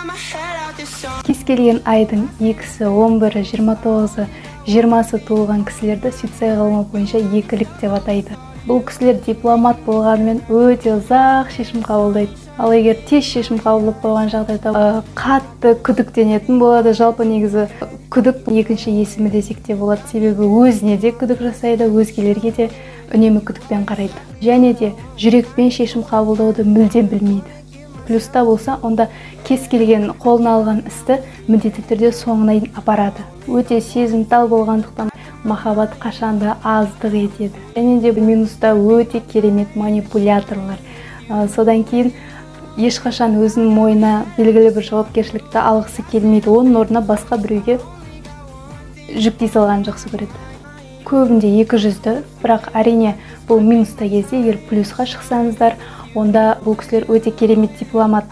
Got my head out the song. Кез келген айдың 2-сі, 11-і, 29-ы, 20-сы туылған кісілерді сюцай ғылымы бойынша екілік деп атайды. Бұл кісілер дипломат болғанымен, өте ұзақ шешім қабылдайды. Ал егер тез шешім қабылдап қойған жағдайда, қатты күдіктенетін болады. Жалпы, негізі, күдік екінші есімі десек те болады, себебі өзіне де күдік жасайды, өзгелерге де үнемі күдікпен қарайды және де жүрекпен шешім қабылдауды мүлдем білмейді. Плюста болса, онда кез келген қолына алған істі міндетті түрде соңына дейін апарады. Өте сезімтал болғандықтан, махаббат қашанда аздық етеді. Және де минуста өте керемет манипуляторлар. Содан кейін ешқашан өзінің мойнына белгілі бір жауапкершілікті алғысы келмейді, оның орнына басқа біреуге жүктей салғанын жақсы көреді. Көбінде екі жүзді. Бірақ, әрине, бұл минуста кезде. Егер плюсқа шықсаңыздар, онда бұл кісілер өте керемет дипломат.